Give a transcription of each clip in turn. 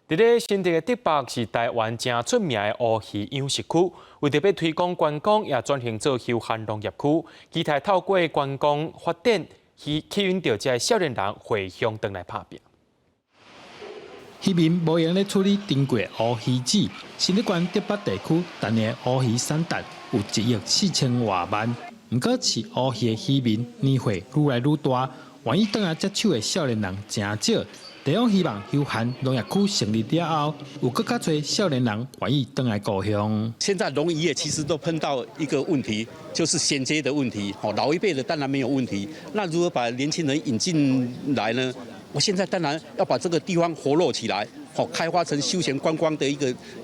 佇咧新竹的竹北是台灣誠出名的烏魚養殖區，為著欲推廣觀光，也轉型做休閒農業區，期待透過觀光發展，去吸引著這少年人回鄉轉來拍拚。漁民無閒咧處理珍貴烏魚子，新竹縣竹北地區逐年烏魚產值有1億4千外萬。毋過飼烏魚的漁民年歲愈來愈大，願意轉來接手的少年人誠少。地方希望休閒農業區成立了後，有閣較濟少年人願意轉來故鄉。現在農漁業其實都碰到一個問題，就是銜接的問題。老一輩的當然沒有問題，那如何把年輕人引進來呢？我現在當然要把這個地方活絡起來，好開發成休閒觀光的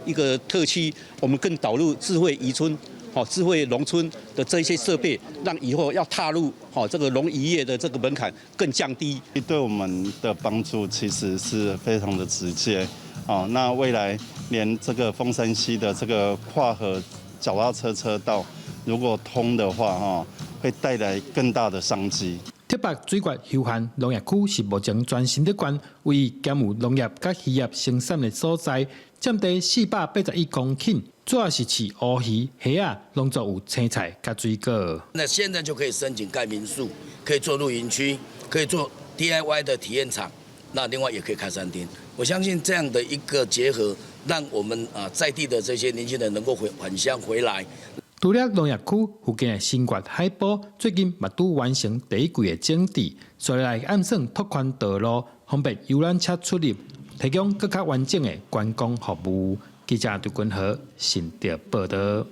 一個特區。我們更導入智慧漁村、好智慧農村的這些設備，讓以後要踏入好這個農漁業的這個門檻更降低。對我們的幫助其實是非常的直接。哦，那未來連這個鳳山溪的這個跨河腳踏車車道如果通的話，哈，會帶來更大的商機。竹北水月休閒農業區是目前全新竹縣唯一兼有農業佮漁業生產的所在，佔地481公頃，主要是飼烏魚、蝦仔，農作有青菜佮水果。那現在就可以申請蓋民宿，可以做露營區，可以做 DIY 的體驗場，那另外也可以開餐廳。我相信這樣的一個結合，讓我們啊在地的這些年輕人能夠回返鄉回來。除了農業區附近的新月海埔，最近嘛拄完成第一季的整治，所以來按算拓寬道路，方便遊覽車出入，提供閣較完整的觀光服務。記者劉君和新竹報導。